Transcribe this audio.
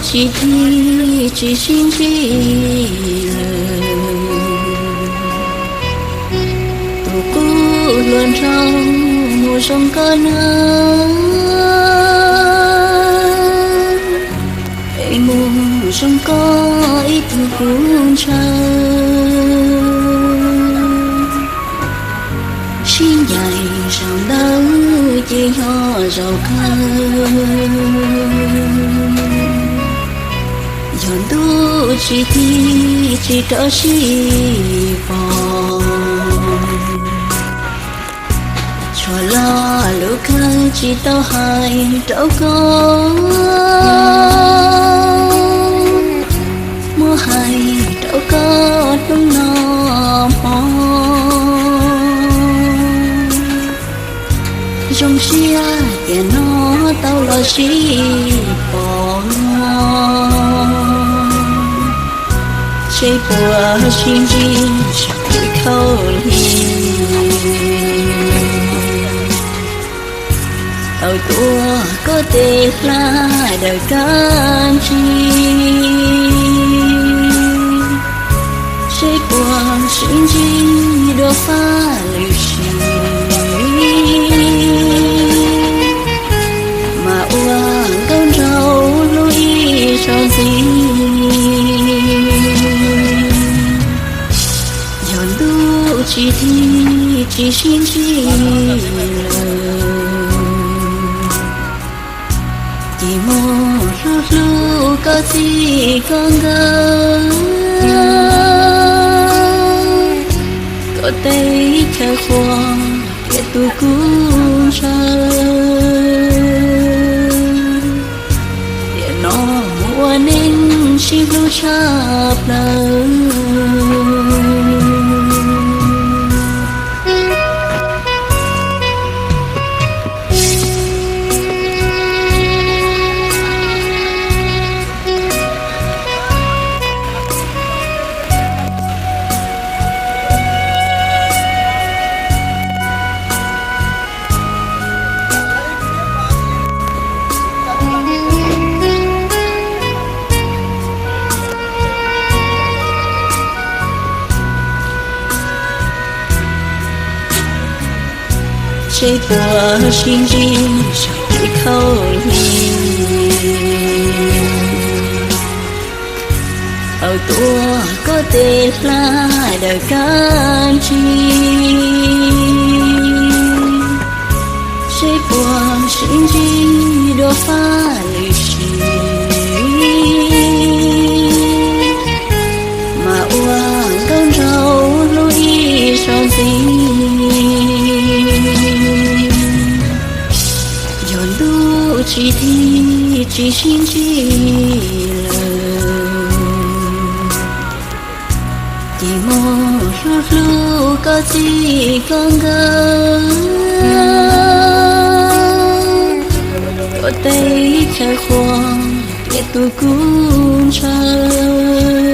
tsis thim tsis sib ntsib lawm. Tus qub hluas nraug mus zoo koj na, es mus zoo koj ib tug kuv ntshaw. Sib ncaim zaum ntawd ces yog zaum kawg, yog ntuj tsis thim tsis rov sib pom. Tshuav lo lus kawg tsis tau hais rau koj, muab hais rau koj hnub no hmo. Zoo siab tiam no tau los sib pom, seb puas sib ntsib sawv daws khaub lig. Tau tuav koj tes hla daws kab ntsig, seb puas sib ntsib dua fab lwm sim, mas ua nkauj nraug hlub ib zaug ntxiv. Yog ntuj tsis thim tsis sib ntsib lawm, ces mus hlub hlub koj txij koj nkawm, koj teb chaws qhuas tias tus kuv ntshaw. Tiam no mus ua neej sib hlub tshaj plaws. Seb puas sib ntsib sawv daws khaub lig. Tau tuav koj tes hla daws kab ntsig, seb puas sib ntsib dua fab lwm sim, mas ua nkauj nraug hlub ib zaug ntxiv. Yog ntuj tsis thim tsis sib ntsib lawm, ces mus hlub hlub koj txij koj nkawm, koj teb chaws qhuas tias tus kuv ntshaw.